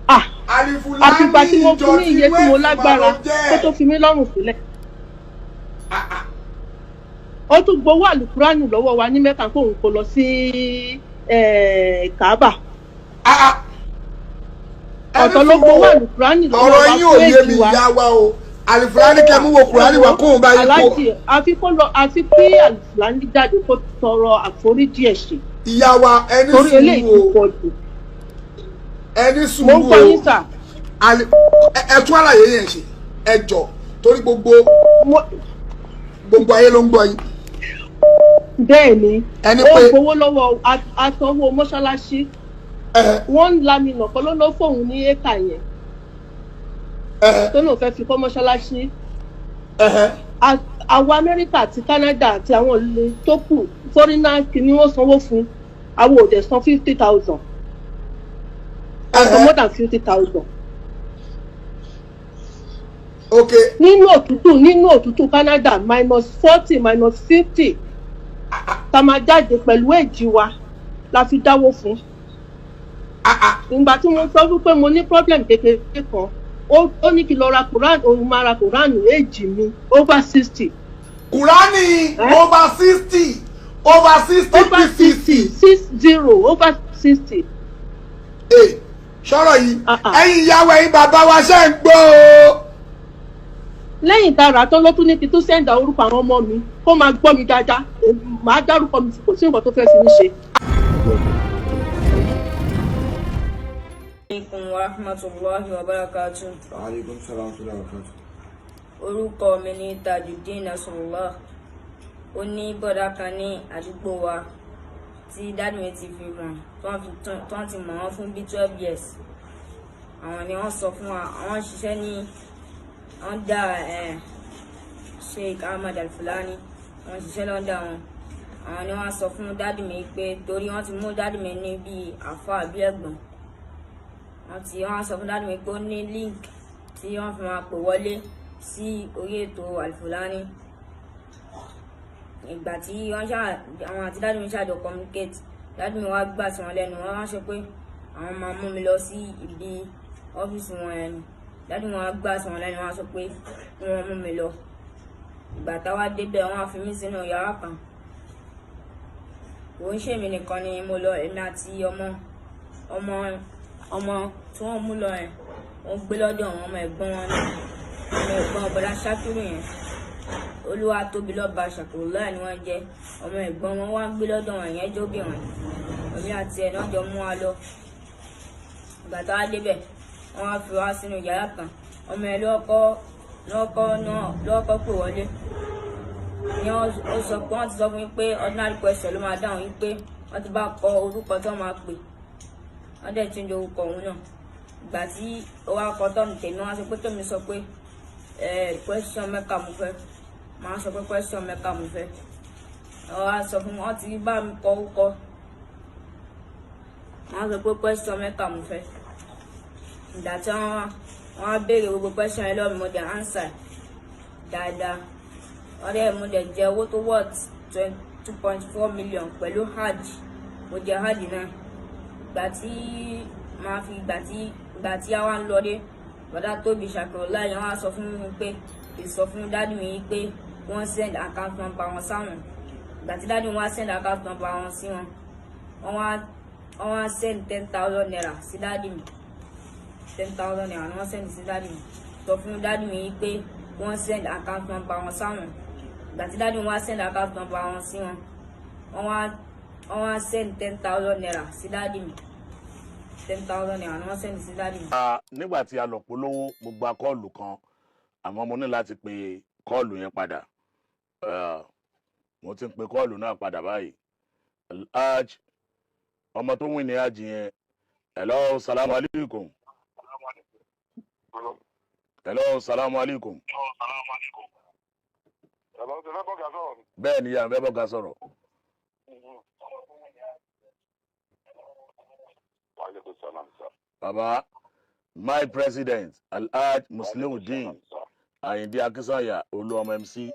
Ah, Àlìfùlání àfìgbà tí mo ìjọ fún ní tí iye tí mo wẹ́ẹ̀sì máa lágbára ló jẹ́. kó tó fi mí lọ́rùn sílẹ̀. Ó tún gbowó àlùkùránì lọ́wọ́ wa ní Mẹ́kà kóun kó lọ sí Kaaba. Ọ̀tọ̀ ló gbowó àlùkùránì lọ́wọ́ Ọ̀rọ̀ wa yín ò fún yé èjì mi, wa. ìyá wa o. Àlìfùlání kẹ́ mú wo Kùránì wá kóun bá yín kó. Aláàjì, àfi kó lọ, àfi kí Àlìfùlání jáde kó tọrọ àforíjì ẹ̀ṣẹ̀. Ìyá wa, ẹni Torí eléyìí ti sùúrù o. pọ̀ jù. Ẹni Mo ń sùúrù gbọ́ yín o. sà. Ẹ tún àlàyé yẹn ṣe, ẹ jọ, torí gbogbo gbogbo ayé ló ń gbọ́ yín. Bẹ́ẹ̀ ni. Ẹni Ó pé gbowó lọ́wọ́ àtọwọ́ mọ́ṣáláṣí. Wọ́n ń lamina kan ló ló fóun ní éka yẹn tó náà fẹ́ fi kọ́ mọ́ṣáláṣí. Àwọn Amẹ́ríkà àti Canada àti àwọn ìlú tó kù, foreigner ni wọ́n sanwó fún. Àwọn ò dẹ̀ san 50,000, a san more than 50,000. Nínú òtútù Canada, -40, -50, tá a máa jáde pẹ̀lú èjì wa la fi dáwó fún. Ìgbà tí mo sọ wípé mo ní problem kékeré kan, ó ní kí n lọ ra Quran, òun máa ra Quran èjì mi, over 60. Kùránì over 60, over 60 Over pieces. 60, 60, over 60. Sọ̀rọ̀ yìí, ẹ̀yin ìyàwó, ẹ̀yin bàbá wa, ṣe ń gbọ́ o. Lẹ́yìn tá a rà tán, ló tún ní kí n tún send orúkọ àwọn ọmọ mi kó máa gbọ́ mi dáadáa. Màá dárúkọ mi, kò sí nǹkan tó fẹ́ fi mí ṣe. Alaikum wa rahmatulahi wa barakatuh. Aleykum salaam wa rahmatullahi wa barakatuh. Orúkọ mi ní Tajudeen Nasrullah. Ó ní bọ̀dá kan ní àdúgbò wa tí daddy mi ti fi mọ̀, tí wọ́n ti mọ̀ wọ́n fún bíi 12 years. Àwọn ni wọ́n sọ fún wa, àwọn ń ṣiṣẹ́ ní under Sheikh Ahmad Al-Fulani, wọ́n ń ṣiṣẹ́ lọ́ndà wọn. Àwọn ni wọ́n sọ fún daddy mi pé torí wọ́n ti mú daddy mi ní bíi àfa àbí ẹ̀gbọ́n, wọ́n sọ fún daddy mi pé ó ní link tí wọ́n fi máa pè wọlé sí orí ètò Alfulani. Ìgbà tí wọ́n ṣáà, àwọn àti daddy mi ṣàjọ communicate, daddy mi wá gbà sí wọn lẹ́nu, wọ́n wá sọ pé àwọn máa mú mi lọ sí ibi ọ́fíìsì wọn yẹn ni. Daddy mi wá gbà sí wọn lẹ́nu, wọ́n sọ pé kí wọ́n mú mi lọ. Ìgbà táwa débẹ̀, wọ́n á fi mí sínú yàrá kan. Kò ń ṣèmi nìkan ni mo lọ, èmi àti ọmọ tí wọ́n mú lọ yẹn, wọ́n gbé lọ́dọ̀ àwọn ọmọ ẹ̀gbọ́n wọn ní, ọmọ ẹ̀gbọ́n bọ̀dá Ṣakiru yẹn, olúwa tóbi lọ́ba Ṣàkúrúláì ni wọ́n jẹ́. Ọmọ ẹ̀gbọ́n wọn wá ń gbé lọ́dọ̀ wọn yẹn, jóbìnrin. Èmi àti ẹ̀ náà jọ mú wa lọ. Ìgbà tá a débẹ̀, wọ́n á fi wá sínú yàrá kan. Ọmọ ẹ̀ lọ́kọ́ náà lọ́kọ́ pè wọlé ní, ó sọ pé wọ́n ti sọ fún mi pé ordinary question ló máa dáhùn, yìí pé wọ́n ti bá kọ orúkọ tí wọ́n máa pè, wọ́n dẹ̀ change orúkọ òun náà. Ìgbà tí ó wá kọ turn tèmi, wọ́n á sọ pé tèmi sọ pé question mẹ́ka mo fẹ́. Màá sọ pé question mẹ́ka mo fẹ́. Wọ́n á sọ fún mi, wọ́n ti bá mi kọ orúkọ, màá sọ pé question mẹ́ka mo fẹ́. Ìgbà tí wọ́n á béèrè gbogbo question yẹn lọ́wọ́ mi, mo dẹ̀ answer dáadáa. Wọ́n dẹ̀ mo dẹ̀ jẹ owó tó worth 2.4 million pẹ̀lú hajj. Mo jẹ hajj náà. Ìgbà tí màá fi ìgbà tí àwa ń lọlé, bàdá tóbi Ṣàkìrọ̀láì yẹn wọ́n á sọ fún mi pé kì í sọ fún daddy mi pé wọ́n send account number wọn sáwọn. Ìgbà tí daddy wọn á send account number wọn sí wọn, wọ́n wá send ₦10,000 sí daddy mi. ₦10,000 ni wọ́n send sí daddy mi. Sọ fún daddy mi pé wọ́n send account number wọn sáwọn. Ìgbà tí daddy wọn á send account number wọn sí wọn, wọ́n wá send ₦10,000 sí daddy mi. ₦10,000 ni wọ́n send sí daddy mi. Nígbà tí a lọ polówó, mo gba call kan, àmọ́ mo ní láti pe call yẹn padà. Mo ti ń pe call náà padà báyìí. Alhaj, ọmọ tó win ní hajj yẹn. Hello, salamu alaykum. Hello, salamu alaykum. Hello, ṣe fẹ́ bọ́gà sọ̀rọ̀ ni? Bẹ́ẹ̀ ni, yà ń fẹ́ bọ́gà sọ̀rọ̀. Wa alaikum salam, sir. Baba, my president, Alhaj Muslimuddin Ayinde Akinsanya, Olúọmọ MC.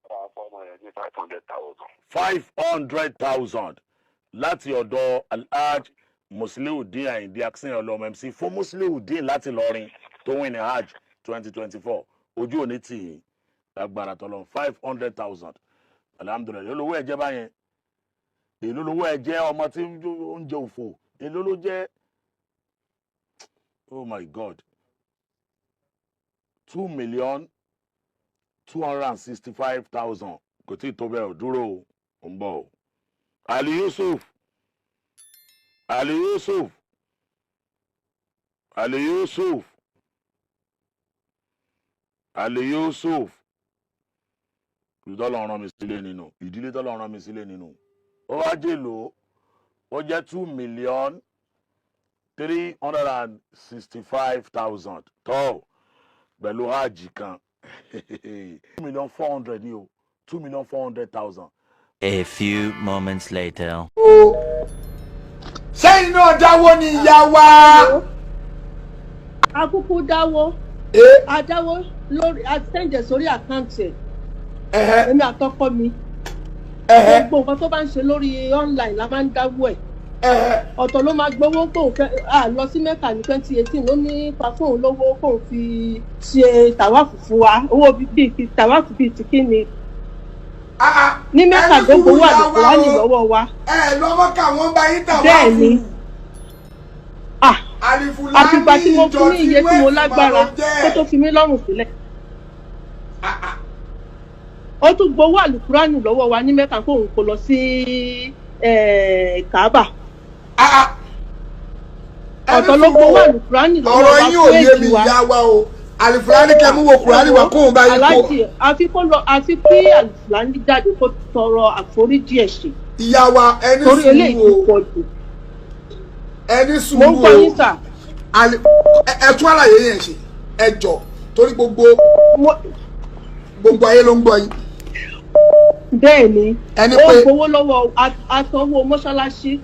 Fọ́ọ̀mù yẹn ní 500,000. 500,000 láti ọ̀dọ̀ Alhaj Musliudeen Ayinde Akínsànyà MC fún Musliudeen láti Ìlọrin tó win ní Hajj 2024. Ojú òní tì í lágbára tọ́lọ́. 500,000, alhamdulillahi. Èló lówó ẹ̀ jẹ́ báyẹn? Èló lówó ẹ̀ jẹ́? Ọmọ tí ó ń jẹ òfò, èló ló jẹ́? Oh my God, 2,265,000. Kò tí ì tó bẹ́ẹ̀. Ò dúró o, ò ń bọ̀ o. Ali Yusuf, Ali Yusuf, Ali Yusuf, Ali Yusuf. Ìdílé rán mi sílé nínú ìdílé tọ́lọ́ rán mi sílé nínú. Ó wá jèlò, ó jẹ́ 2,365,000 tó pẹ̀lú hajj kan. 2,400,000 ní o, 2,400,000. A few moments later. Sẹ́yìn náà dáwọ́ ni, ìyá wa. Akúkú dáwó. Ẹ Adáwó lórí, a send ẹ̀ sórí account ẹ̀. Ẹ̀hẹ́. Èmi àtọkọ mi, gbogbo nǹkan tó bá ń ṣe lórí online la máa ń dáwó ẹ̀. Ọ̀tọ̀ ló máa gbowó kóun fẹ́ à lọ sí Mẹ́kà ní 2018. Ló ní pa fóun lówó kóun fi ṣe tàwáfù fún wa. Owó bíi ti tàwáfù bíi ti kí ni? Ní Mẹ́kà, Ẹni gbogbo sùúrù, wà ìyá ní wa Kùránì o. lọ́wọ́ wa. Ẹ lọ́mọ ká wọ́n bá yín tà wá Bẹ́ẹ̀ ni. fún Ah, Àlìfùlání. Àfìgbà tí mo fún ní iye tí mo lágbára ìjọ tí kó tó fi mí lọ́rùn sílẹ̀. Ó tún gbowó àlùkùránì lọ́wọ́ wa ní Mẹ́kà kóun kó lọ sí Kaaba. Ọ̀tọ̀ ló gbowó àlùkùránì lọ́wọ́ Ọ̀rọ̀ wa yín ò fún yé èjì mi, wa. ìyá wa o. Àlìfùlání kẹ́ mú wo Kùránì wá kóun bá yín kó. Aláàjì, àfi kó lọ, àfi kí Àlùfùlání jáde kó tọrọ àforíjì ẹ̀ṣẹ̀. Ìyá wa, ẹni Torí eléyìí ti sùúrù o. pọ̀ jù. Ẹni Mo ń sùúrù gbọ́ yín o. sà. Ẹ tún àlàyé yẹn ṣe, ẹ jọ, torí gbogbo ayé ló ń gbọ́ yín. Bẹ́ẹ̀ ni. Ẹni Ó pé gbowó lọ́wọ́ asanwó mọ́ṣáláṣí.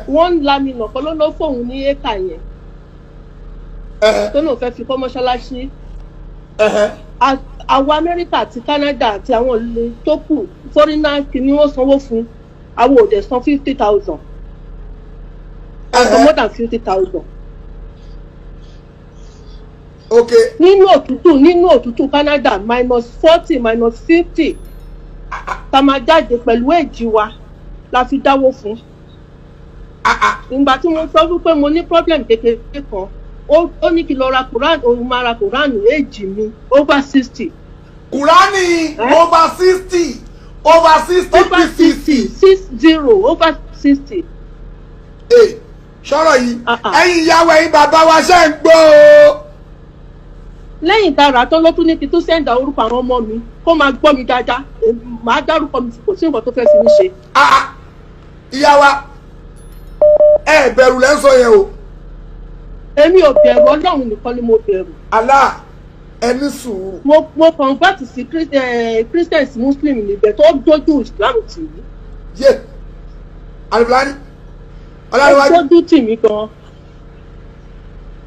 Wọ́n ń lamina kan ló ló fóun ní éka yẹn tó náà fẹ́ fi kọ́ mọ́ṣáláṣí. Àwọn Amẹ́ríkà àti Canada àti àwọn ìlú tó kù, foreigner ni wọ́n sanwó fún. Àwọn ò dẹ̀ san 50,000, san more than 50,000. Nínú òtútù Canada, -40, -50, tá a máa jáde pẹ̀lú èjì wa la fi dáwó fún. Ìgbà tí mo sọ wípé mo ní problem kékeré kan, ó ní kí n lọ ra Quran, òun máa ra Quran. Èjì mi, over 60. Kùránì? Eh? Over 60, over 60 Over pieces? 60, 60, over 60. Ee, sọ̀rọ̀ yìí. Ah, ah. Ẹ̀yin ìyàwó, ẹ̀yin bàbá wa, ṣe ń gbọ́ o. Lẹ́yìn tá a rà á tán, ló tún ní kí n tún send orúkọ àwọn ọmọ mi kó máa gbọ́ mi dáadáa. Màá dárúkọ mi, kò sí nǹkan tó fẹ́ fi mí ṣe. Ah, ah. Ìyá wa, ẹ bẹ̀rù lẹ́ ń sọ yẹn o. Èmi ò bẹ̀rù, Ọlọ́run nìkan ni mo bẹ̀rù. Allah, ẹni sùúrù. Mo convert sí Christian sí Muslim níbẹ̀ tó dójú Islam tì mí. Yé, Alifulani. Ó Ọlárẹ̀wájú. dójú tì mí gan.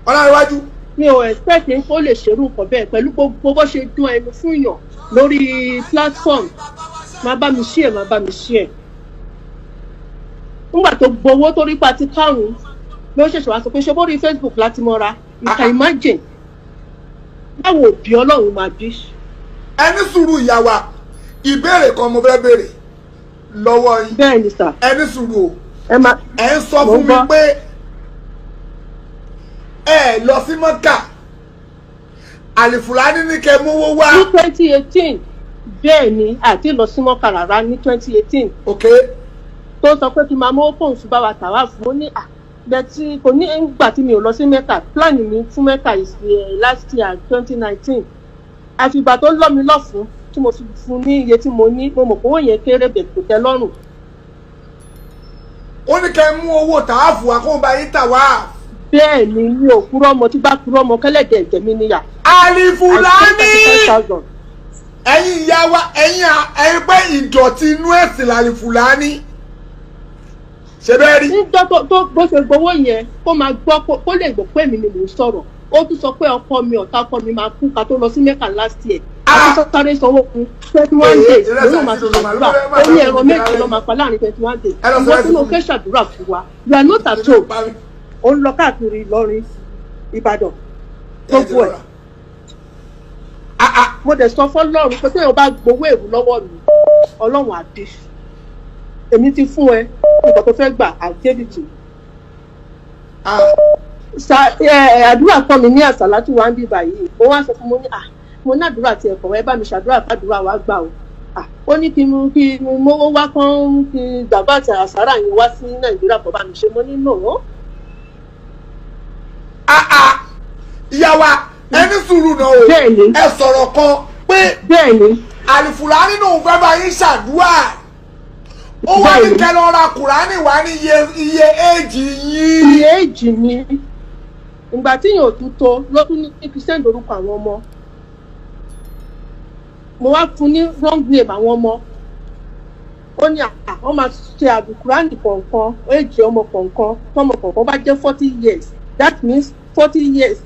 Ọlárẹ̀wájú. Mi ò expect pé kó lè ṣerú nǹkan bẹ́ẹ̀ pẹ̀lú gbogbo bó ṣe dún ẹnu fún yàn lórí platform. Máa bá mi share, máa bá mi share. Nígbà tó gbowó tó rí pati kárùn-ún ló ṣẹ̀ṣẹ̀ wá sọ pé ṣe bó rí Facebook láti mọ́ra. You can imagine báwo òbí Ọlọ́run máa bí. Ẹni sùúrù, ìyá wa. Ìbéèrè kan mo fẹ́ béèrè lọ́wọ́ yín. Bẹ́ẹ̀ ni sà. Ẹni sùúrù o. Ẹ máa Ẹ ń sọ Mo fún ń mi gbọ́. pé ẹ lọ sí Mọ́kà, Àlìfùlání ní kẹ́ mówó wá. Ní 2018, bẹ́ẹ̀ ni. Àti lọ sí Mọ́kà rárá ní 2018. Tó sọ pé kí n máa mówó fóun fi bá wa tà wá fún un ní à bẹ́ẹ̀ tí kò ní. Ìgbà tí mi ò lọ sí Mẹ́kà, plan mi fún Mẹ́kà is last year, 2019. Àfìgbà tó lọ́ mi lọ́fun tí mo fi fún ní iye tí mo ní, mo mọ̀ pé owó yẹn kéré, bẹ̀ kò tẹ́ lọ́rùn. Ó ní kẹ́ mú owó tààfù wá kó bá yín tà wá. Bẹ́ẹ̀ ni, mi ò kúrọ́ ọmọ. Tí bá kúrọ́ ọmọ kẹ́lẹ́dẹ̀ ẹ̀jẹ̀ mi níyà. Àlìfùlání. 35,000. Ẹ̀yin ìyá wa, ẹ̀yin pé ìdọ̀tí inú ẹ̀sìn làlìfùlání ṣe bẹ́ẹ̀ rí. Níjọ́ tó bó ṣe gbowó yẹn, kó máa gbọ́, kó lè gbọ́ pé èmi ni mò ń sọ̀rọ̀. Ó tún sọ pé ọkọ mi, ọ̀tá ọkọ mi máa kú ká tó lọ sí Mẹ́kà last year. Àti sáré sanwó fún 21 days Ìrẹsì lóun máa àti fi dòdò màlúù ṣàdúrà. ló Ó ní máa ẹran fún mi méje lálẹ́. ló máa pa láàrin 21 days. Ẹ lọ sọ Ìwọ ẹsẹ̀ tó ló fún mi. fẹ́ ṣàdúrà fún wa, you are not at home. Ó ń lọ káàkiri Ìlọrin, Ìbàdàn, gbogbo ẹ̀. Mo dẹ̀ sọ fọ́lọ́run pé téèyàn bá gbowó èrú lọ́wọ́ mi, Ọlọ́run àdé èmi ti fún ẹ nǹkan tó fẹ́ gbà. I gave it to you. Sa ẹ ẹ, àdúrà kọ́ mi ní àsàlátù wa ń bí báyìí. Mo wá sọ fún mo ní, à, mo ní àdúrà tiẹ̀ kọ̀, ẹ bá mi ṣàdúrà fàdúrà wa gbà o. À, ó ní kí n kí n mówó wá kán kí n gbàgbọ́ àti àsàrà yẹn wá sí Nàìjíríà kó bá mi ṣe. Mo ní no. Ìyá wa, ẹni sùúrù náà o. Bẹ́ẹ̀ni. Ẹ sọ̀rọ̀ kan pé Bẹ́ẹ̀ ni. Àlìfùlání náà fẹ́ bá yín ṣàdúrà, ó wá ní Bẹ́ẹ̀ni. kẹ́ lọ ra Kùránì wá ní iye éèjì yín. Iye èjì mi, ìgbà tí yóò tún tó ló tún ní kí send orúkọ àwọn ọmọ. Mo wá fún ní wrong name àwọn ọmọ. Ó ní wọ́n máa ṣe àlùkùránì kọ̀ọ̀kan, èjì ọmọ kọ̀ọ̀kan, tọmọ kọ̀ọ̀kan bá jẹ́ 40 years, that means 40 years,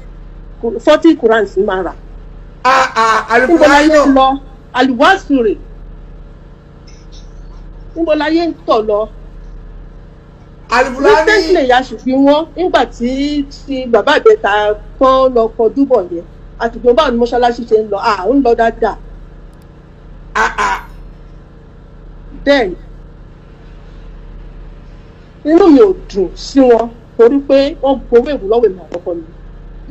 40 Qurans ní máa rà. Níbo Àlìfùlání láyé ń náà lọ àlùwàsùrè? Níbo láyé ń tọ̀ lọ? Àlìfùlání. Recently ya sì fi wọ́n nígbà tí bàbá ìbẹ́ta tán lọ kọjú bọ̀ yẹn, àtìgbọ́n báwo ni mọ́ṣáláṣí ṣe ń lọ? À ń lọ dáadáa. Then inú mi ò dùn sí wọn torí pé wọ́n gbowó èwú lọ́wọ́ èmi àkọ́kọ́ mi.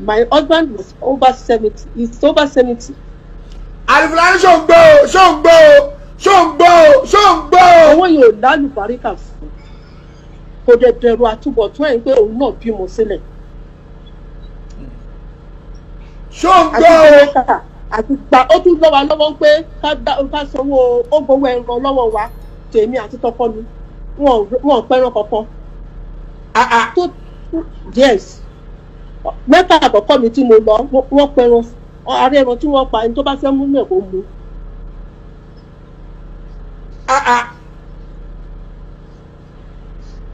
My husband was over 70, he's over 70. Àlìfùlání, ṣó ń gbọ́ o? Ṣó ń gbọ́ o? Ṣó ń gbọ́ o? Ṣó ń gbọ́ o? Owó yìí ò lálùbáríkà fún, kò dẹ̀ bẹ̀rù àtúbọ̀tán ẹ̀ pé òun náà bímọ sílẹ̀. Ṣó ń Àti gbọ́ o? kẹ́mẹ́kà àti gba, ó tún lọ́wa lọ́wọ́ pé ká sanwó. Ó gbowó ẹran lọ́wọ́ wa, tèmi àti tọkọ mi. Wọn ò pẹ́ràn kankan tó. Yes, mẹ́ta àkọ́kọ́ mi tí mo lọ, wọ́n pẹ́ràn ààrẹ. Ẹran tí wọ́n pa, ẹni tó bá fẹ́ mú náà kó mú.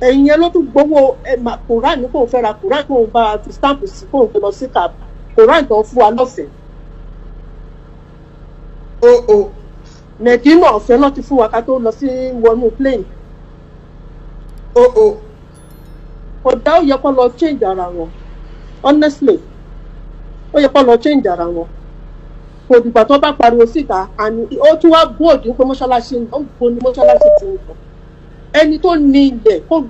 Ẹ̀yìn yẹn ló tún gbowó ẹ̀ Quran, kóun fẹ́ ra Quran, kóun bá a fi stamp sí, kóun fi lọ sí kàbà. Quran tó ń fún wa lọ́fẹ̀ẹ́, O o. Mẹ̀dínà, ọ̀fẹ́ náà ti fún wa ká tó lọ sí wọnú plane. O o. Kò dá. Ó yẹ kó lọ change ara wọn. Honestly, ó yẹ kó lọ change ara wọn. Kò dìgbà tó bá pariwo síta. And ó tún wá bóòdù pé mọ́ṣáláṣí ó ń bo ní mọ́ṣáláṣí ti ń bọ̀. Ẹni tó ní ilẹ̀ kó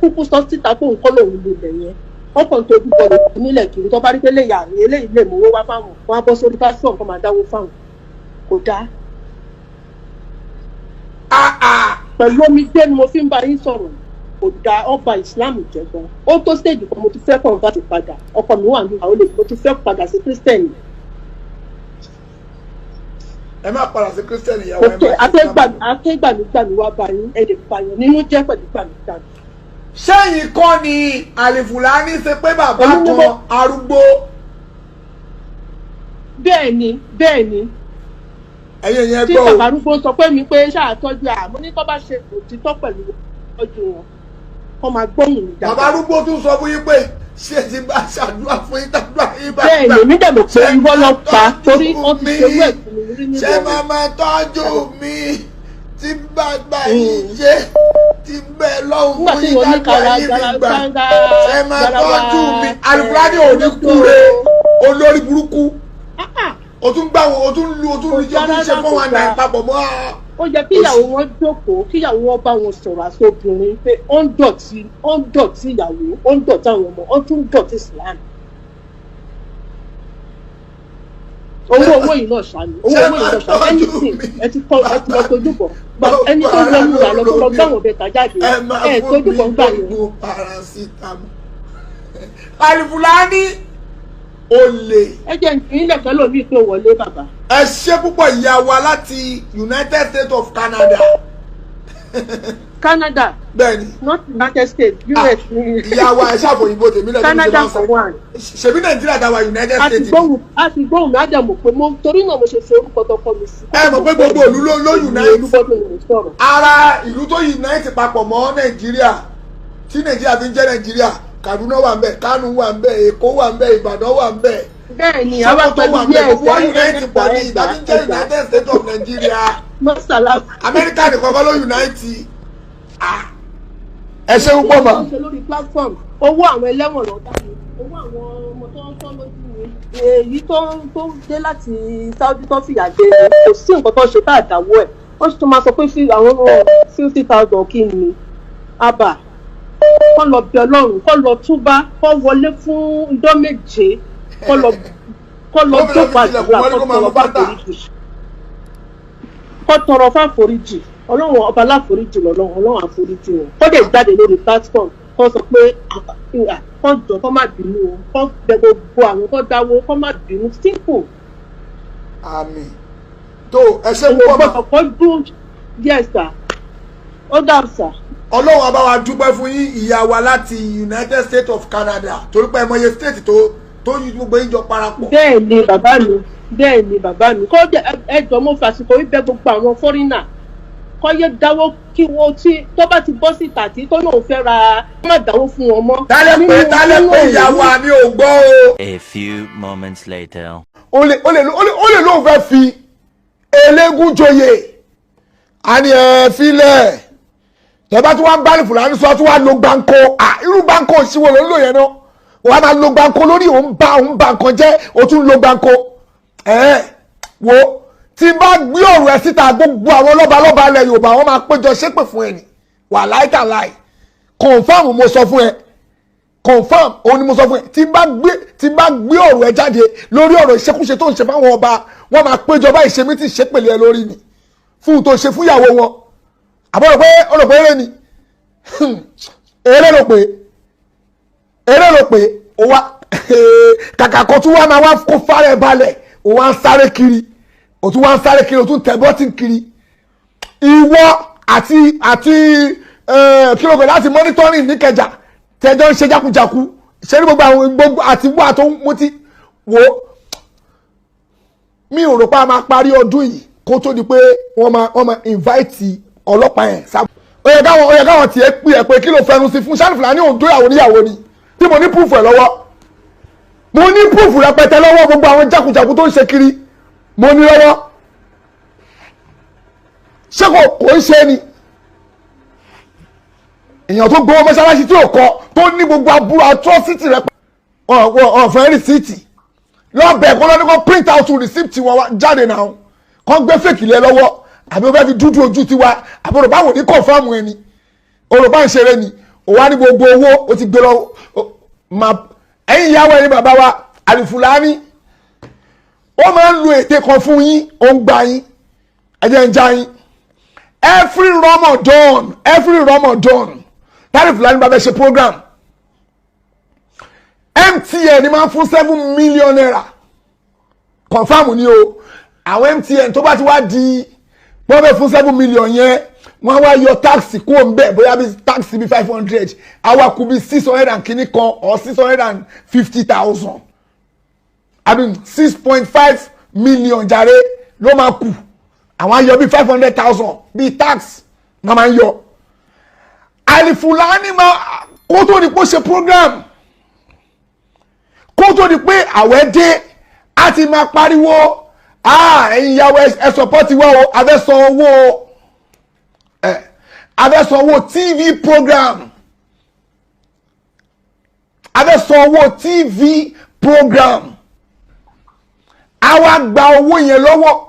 kúkú sọ síta pé òun kọ́ lòun ní ilẹ̀ yẹn. Wọ́n kàn tó dúpọ̀ lòun nílẹ̀ kiri. Tó bá rí pé léyà eléyìí lè mówó wá fáwọn, wọn á bọ́ sórí platform kó máa dáwó fáwọn. Kò dáa. Pẹ̀lú omijé ni mo fi ń bá yín sọ̀rọ̀. Kò dáa. Ọba Islam jẹ́ gan. Ó tó stage kan, mo ti fẹ́ convert padà. Ọkọ mi wà ní àwọn olè, mo ti fẹ́ padà sí Christian. Ẹ má padà sí Christian, ìyàwó ẹ má ṣe Islam. Akégbàmígbàmí wá bá yín, ẹ lè pààyàn nínú jẹ́ pẹ̀lú gbàmígbàmí. Ṣẹ́yìn kọ́ ni Àlìfùlání ṣe pé bàbá Èmi ni kan arúgbó? Bẹ́ẹ̀ ni, bẹ́ẹ̀ ni. Ẹ̀yin yẹn Tí gbọ́ o. bàbá arúgbó sọ pé mi pé ṣáà tọ́jú àmọ́ ní tó bá ṣe òtítọ́ pẹ̀lú ọjọ́ wọn, kọ́ máa gbóhùn mi Bàbá dáadáa. arúgbó tún sọ fún yín pé ṣé ti bá ṣàdúrà fún yín, tàdúrà yín bá Bẹ́ẹ̀ ni, èmi dẹ̀ mọ̀ pé irọ́ ló pa torí wọ́n ti ṣerú ẹ̀ fún mi rí ṣé nínú máa máa tọ́jú mi tí bàbá yìí ṣe ti bẹ́ẹ̀ lọ́hùn nígbà fún tí yín wọ́n ní tàdúrà kara yín fi gara gbà, gara ṣé máa garawa tọ́jú mi? Àlìfùlání ò ní kúre, olórí burúkú. O tún gbà wọn, o tún lu, o tún lu, o tún ṣe 419 papọ̀ mọ́. Ó yẹ kíyàwó wọn jókòó, kíyàwó wọn bá wọn sọ̀rọ̀ àti obìnrin pé ó ń dọ̀tí, ó ń dọ̀tí ìyàwó, ó ń dọ̀tí àwọn ọmọ, ó tún ń dọ̀tí Islam. Owó yìí náà ṣàní, owó yìí náà ṣàní. Anything ẹ ti kọ, ẹ ti lọ tójú bọ̀. But ẹni tó lọ múra lọ tó lọ gbàwọn bẹ́ẹ̀ jáde, Ẹ máa ẹ fún tójú mi bọ̀ ń gbà yẹn. lóògùn paracetamol. Àlìfùlání olè. Ẹ jẹ́ ìpínlẹ̀ pẹ̀lú mi pé wọlé bàbá. Ẹ ṣe púpọ̀, ìyá wa láti United States of Canada. Canada. Bẹ́ẹ̀ni. Not United States, US ní. Ìyá wa, ẹ ṣàfòyìnbó tèmi lẹ́nu. Canada for one. Ṣèbí Nàìjíríà dáwà United A ti States. gbóhùn, a ti gbóhùn mi, á dẹ̀ mọ̀ pé mo torí náà mo ṣe fi orúkọ tọkọ mi sí. Ẹ mọ̀ pé gbogbo ìlú ló unite. Olúbọ́dún ló sọ̀rọ̀. Ara ìlú tó unite papọ̀ mọ́ Nàìjíríà tí Nàìjíríà fi ń jẹ́ Nàìjíríà, Kaduna wà ń bẹ̀, Kánò wà ń bẹ̀, Èkó wà ń bẹ̀, Ìbàdàn wà ń bẹ̀. Bẹ́ẹ̀ ni àwa Sọ́kò tó pẹ̀lú wà pé yes. gbogbo wa unite pọ̀ ní ìdájí jẹ́ United States of Nigeria. Mọ́sálà. Amẹ́ríkà nìkan kọ́ ló unite. Ah. Ẹ ṣe púpọ̀ mà. Ṣe lórí platform, owó àwọn ẹlẹ́wọ̀n ló dá mi, owó àwọn ọmọ tó ń tọ́ lójú mi, èyí tó ń dé láti Saudi tó fìyà jẹ, kò sí nǹkan tó ṣe tá àdáwọ́ ẹ̀. Wọ́n sì tún máa sọ pé fi àwọn 50,000 kí ni abà. Kọ́ lọ bí Ọlọ́run, kọ́ lọ túbá, kọ́ wọlé fún ijọ́ 7, kọ́ lọ Gómìnà fi jókòó tilẹ̀kùn àdúrà, mọ́rí kọ́ kó máa tọrọ mú bàtà. fáforíjì, kọ́ tọrọ fáforíjì. Ọlọ́run ọba láforíjì lọ́lọ́run, Ọlọ́run àforíjì wọn. Kọ́ dẹ̀ jáde lórí platform, kọ́ sọ pé kọ́ jọ, kọ́ má bínú o, kọ́ bẹ gbogbo àwọn kọ́ dáwó, kọ́ má bínú, simple. Àmín. Tó ẹ ṣe Owó púpọ̀ mà. gbọ́dọ̀ kọ́ dún. Yes sir, ó dà sir. Ọlọ́run á bá wa dúpẹ́ fún yín, ìyá wa láti United States of Canada, torí pé ẹ mọye state tó yí gbogbo yín jọ parapọ̀. Bẹ́ẹ̀ ni bàbá mi, bẹ́ẹ̀ ni bàbá mi. Kọ́ ẹ jọ, mo fàsìkò wípé gbogbo àwọn fọ́rínà kọ́ yé dáwó, kí wọ́n tí tó bá ti bọ́ síta tí tó lóun fẹ́ ra, kó má dáwó fún wọn mọ́. Tálẹ̀ pé tálẹ̀ pé ìyá wa mi ò gbọ́ o. A few moments later. Ó lè lóun fẹ́ fi eléégún joyè, a ní ẹ filẹ̀ tẹ́bá tí wọ́n bá ní Fúlàní sọ tí wọ́n lo gbáǹkó. À, irú gbáǹkó òṣìwò ló ń lò yẹn náà? Wọ́n á máa lo gbáǹkó lórí òun bá nǹkan jẹ́, ó tún lo gbáǹkó. Ẹ̀ wo, tí n bá gbé ọ̀rọ̀ ẹ síta, gbogbo àwọn lọ́balọ́ba ilẹ̀ Yorùbá, wọ́n máa péjọ ṣépè fún ẹ ní wàláì tàláì. Confirm mo sọ fún ẹ, confirm òun ni mo sọ fún ẹ. Tí n bá gbé ọ̀rọ̀ ẹ jáde lórí ọ̀rọ̀ ìṣekúṣe tó ń ṣe fáwọn ọba, wọ́n máa péjọ báyìí ṣe mí tí ṣépèlé ẹ lórí ni fún un tó ṣe fún ìyàwó wọn. Àbọ̀rọ̀ pé ó rò pé eré ni, eré ló pé, eré ló pé. Ó wá kàkà kó tún wá máa wá kó fara ẹ̀ balẹ̀, ó wá ń sáré kiri, ó tún wá ń sáré kiri, ó tún tẹ̀ bọ́tì kiri. Ìwọ àti kí ló pè láti monitoring níkẹjà tẹjọ ń ṣe jákujáku, ṣe ní gbogbo àwọn gbogbo àti wà tó ń mutí. Wo, mi ò rò pé a máa parí ọdún yìí kó tó di pé wọ́n máa invite ọlọ́pàá yẹn sábà. Ó yẹ káwọn tiẹ̀ pè ẹ́ pé kí ló fẹnu sí fún Ṣáàlì Fúlàní òǹdó ìyàwó níyàwó ni tí mo ní proof ẹ̀ lọ́wọ́. Mo ní proof rẹpẹtẹ lọ́wọ́, gbogbo àwọn jákujáku tó ń ṣe kiri mo ní lọ́wọ́. Ṣé kò ń ṣe ni èèyàn tó gbowó mọ́ṣáláṣí tí ò kọ́, tó ní gbogbo aburú atrocity rẹ, ọ̀fẹ́ receipt lọ́bẹ̀ kó lọ́ní kó print out receipt wọn wá jáde náà, kó gbé fake lé lọ́wọ́, àbí wọ́n fẹ́ fi dúdú ojú tiwa, àbí òròbá wò ní confirm ẹni òròbá ń ṣeré ni. Ó wá ní gbogbo owó ó ti gbé lọ. Ẹ̀yin ìyàwó, ẹ̀yin bàbá wa, Àlìfùlání ó máa ń lo ète kan fún yín, ó ń gba yín, ẹ jẹ́ ń já yín. Every Ramadan, every Ramadan tÁlìfùlání bá fẹ́ ṣe program, MTN ni máa ń fún ₦7 million. Confirm ni o. Àwọn MTN tó bá ti wá di wọ́n fẹ́ fún 7 million yẹn, wọ́n wá yọ tax kúrò ń bẹ̀, bóyá bí tax bí 500, àwa kù bí 600 and kìíní kan or 650,000, I mean 6.5 million jàre ló máa kù. Àwọn á yọ bí 500,000 bí tax wọ́n máa ń yọ. Àlìfùlání máa kó tó di pé ó ṣe program, kó tó di pé àwẹ̀ dé, a ti máa pariwo, "Ah, ẹ̀yin ìyàwó, ẹ support wa o, a fẹ́ san owó ẹ, a fẹ́ san owó TV program, a fẹ́ san owó TV program." A wá gba owó yẹn lọ́wọ́,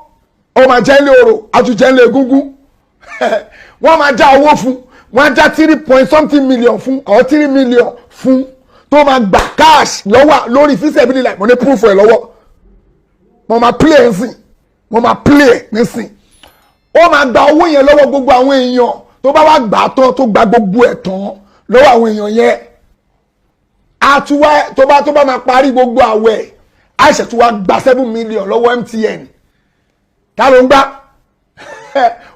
ó máa jẹ́ ilé orò, a tún jẹ́ ilé egúngún. Wọ́n máa já owó fún, wọ́n á já three point something million fún or 3 million fún, tó máa gbà cash lọ́wọ́ lórí fíṣẹ̀ like. Mo ní proof ẹ̀ lọ́wọ́, mo máa play ẹ̀ nsìn, mo máa play ẹ̀ nísìn. Ó máa gba owó yẹn lọ́wọ́ gbogbo àwọn èèyàn. Tó bá wá gbà á tán, tó gba gbogbo ẹ̀ tán lọ́wọ́ àwọn èèyàn yẹn, á tún wá tó bá máa parí gbogbo àwẹ̀, á ṣẹ̀ tún wá gba 7 million lọ́wọ́ MTN. Ta ló ń gbá?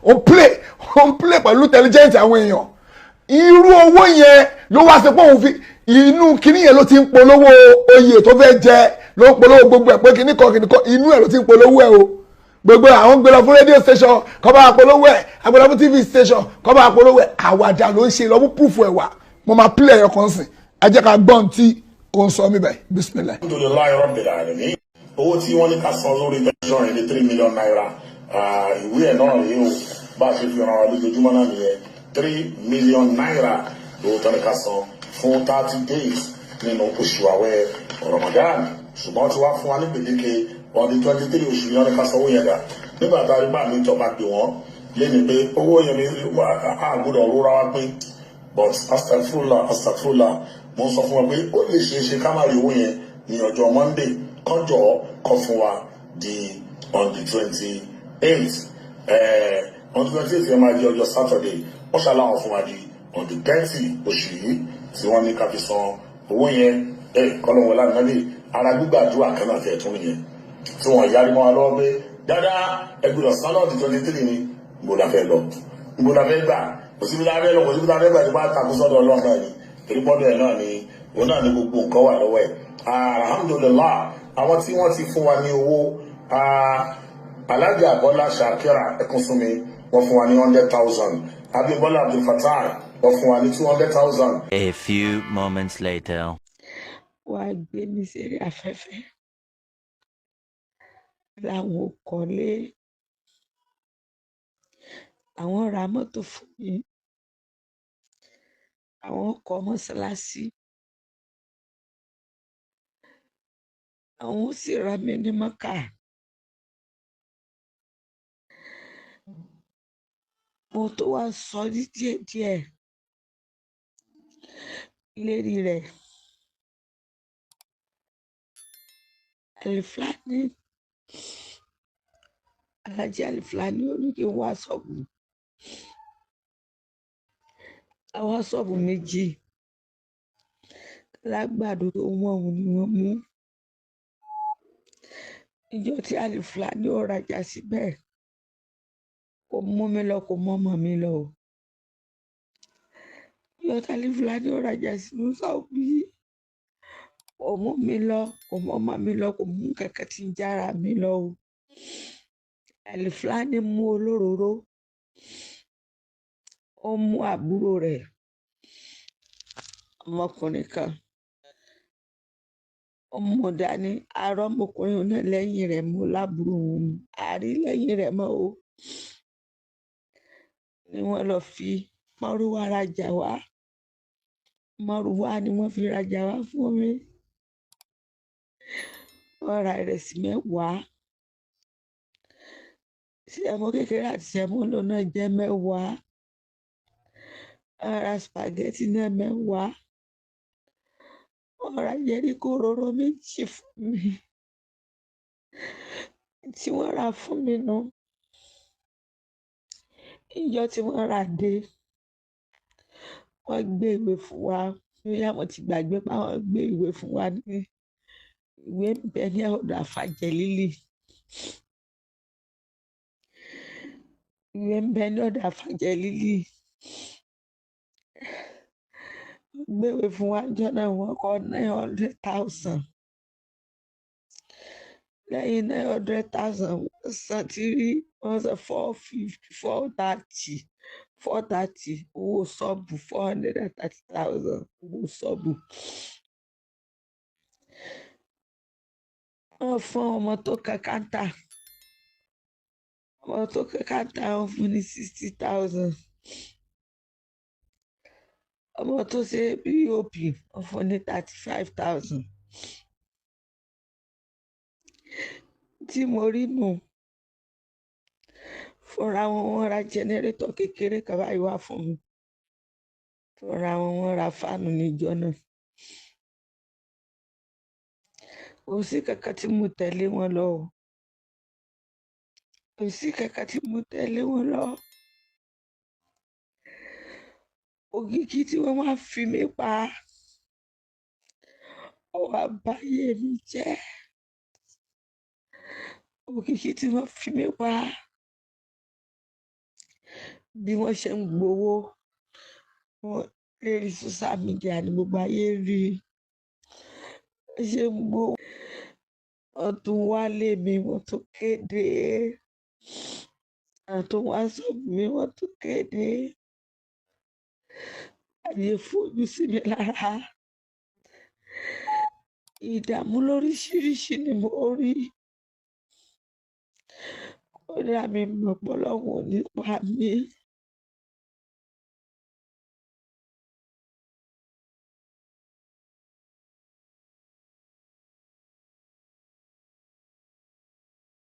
Ó ń play pẹ̀lú intelligence àwọn èèyàn. Irú owó yẹn ló wá sí pé òun fi inú kinní yẹn ló ti ń polówó oyè tó fẹ́ jẹ, ló ń polówó gbogbo ẹ̀ pé kinní kan kinní kan, inú ẹ̀ ló ti ń polówó ẹ̀ o. Gbogbo àwọn gbé lọ fún radio station kọ́ bá polówó ẹ̀, àgbẹ̀ lọ fún TV station kọ́ bá polówó ẹ̀. Àwàdà ló ń ṣe. Lọ́mú proof ẹ̀ wá, mo máa play ẹ̀yọ kan sìn. Ẹ jẹ́ ká gbọ́n tí Ó ń sọ mí báyìí, bismillah. Alhamdulillahi rabbil alamin. Owó tí wọ́n ní ká san lórí tẹ̀sán yìí ní 3 million naira. Ìwé ẹ̀ náà rèé o, bá a ṣe fi hàn wá lójoojúmọ́ náà nìyẹn. 3 million naira lówó tán ní ká san fún 30 days nínú oṣù àwẹ̀ Ramadan, ṣùgbọ́n tí wàá fún wa ní gbèdéke on the 23 oṣù yẹn ní ká sanwó yẹn dà. Nígbà tá a rí bá mi tọ́ bá pè wọ́n léni pé owó yẹn ní a gbọ́dọ̀ rọra wá pín, but astagfirullah, astagfirullah, mo ń sọ fún wa pé ó lè ṣeé ṣe ká má rí owó yẹn ní ọjọ́ Monday, kọjọ kọ fún wa di on the 28. On the 28 yẹn máa di ọjọ́ Saturday. Wọ́n ṣàlàyé fún wa di on the 30 oṣù yìí tí wọ́n ní ká fi san owó yẹn. Kọ́lọ́wọ́ lánàá ara gbígbàdúrà kan náà tẹ̀ tún nìyẹn tí wọ́n yarí mọ́ wa lọ́wọ́ pé dáadáa ẹgbẹ̀rún sálọ̀ di 23 ni. Níbo la fẹ́ lọ? Níbo la fẹ́ gbà? Kò síbi tá a fẹ́ lọ, kò síbi tá a fẹ́ gbà tí wọ́n á takú sọ́dọ̀ Ọlọ́run náà ni, torí bọ́dọ̀ ẹ̀ náà ni òun náà ni gbogbo nǹkan wà lọ́wọ́ ẹ̀. Alhamdulillah, àwọn tí wọ́n ti fún wa ní owó, Alhaja Bọ́lá Shakira Ẹkúnsúnmi, wọ́n fún wa ní 100,000. Abímbọ́lá Abdulfatah, wọ́n fún wa ní 200,000. A few moments later. Wàá gbé mi sórí afẹ́fẹ́ làwọn ò kọ́lé, àwọn ra mọ́tò fún mi, àwọn kọ́ mọ́ṣáláṣí, àwọn ó sì ra mi ní mọ́kà. Mo tó wá sọ ní díẹ̀díẹ̀ lérí rẹ̀. Alifulani, Alhaji Alifulani, ó ní kí n wá ṣọ́ọ̀bù. Àwa ṣọ́ọ̀bù méjì lágbàdo tó wọ́n òun ni wọ́n mú. Ìjọ tí Alifulani ó rajà síbẹ̀, kò mú mi lọ, kò mú ọmọ mi lọ o. Ìjọ tí Alifulani ó rajà sínú ṣọ́ọ̀bù yìí, kò mú mi lọ, kò mú ọmọ mi lọ, kò mú kẹ̀kẹ́ tí ń jára mi lọ o. Alifulani mú olóróró, ó mú àbúrò rẹ̀ ọmọkùnrin kan, ó mú dání. Arọ ọmọkùnrin náà lẹ́yìn rẹ̀ mú lábúrò òun àrí lẹ́yìn rẹ̀ mọ́ o, ni wọ́n lọ fi mọ́rúwá rajà wá. Mọ́rúwá ni wọ́n fi rajà wá fún mi. Wọ́n ra ìrẹsì 10, sẹ̀mó kékeré àti sẹ̀mó lò náà jẹ́ 10. Wọ́n ra spaghetti náà 10. Wọ́n ra jẹ́ríkò òróró 2 fún mi. Tí wọ́n rà fún mi nù, ìjọ tí wọ́n rà dé, wọ́n gbé ìwé fún wa. Bóyá wọ́n ti gbàgbé pé àwọn gbé ìwé fún wa, ní ìwé ń bẹ ní ọ̀dọ̀ Àfàjẹ́lílì. Ìwé ń bẹ ní ọ̀dọ̀ Àfàjẹ́lílì. Wọ́n gbé ìwé fún wa jọ náà, wọ́n kọ 900,000. Lẹ́yìn 900,000, wọ́n san tírí, wọ́n san 450, 430, 430 owó ṣọ́ọ̀bù, 430,000 owó ṣọ́ọ̀bù. Wọ́n fún ọmọ tó kan káńtà, ọmọ tó kan káńtà wọ́n fún ní 60,000. Ọmọ tó ṣe POP wọ́n fún ní 35,000. Tí mo rí nù, fúnra wọn wọ́n ra jẹnẹrétọ̀ kékeré kan báyìí wá fún mi. Fúnra wọn wọ́n ra fáànù níjọ́ náà. Kò sí kankan tí mo tẹ̀lé wọn lọ o. Kò sí kankan tí mo tẹ̀lé wọn lọ. Ògìgì tí wọ́n wá fi mí pa, ó wá báyé mi jẹ́. Òkìkí tí wọ́n fi mí pa, bí wọ́n ṣe ń gbowó wọn lérí social media ní gbogbo ayé rí. Wọ́n ṣe ń gbowó, wọ́n tún wá lé mi, wọ́n tún kéde. Àwọn tó wá sọ́ọ̀bù mi, wọ́n tún kéde. Àyè fojú sí mi lára. Ìdààmú lóríṣiríṣi ni mo rí. Kódà mi mọ̀ pé Ọlọ́run ò ní pa mí.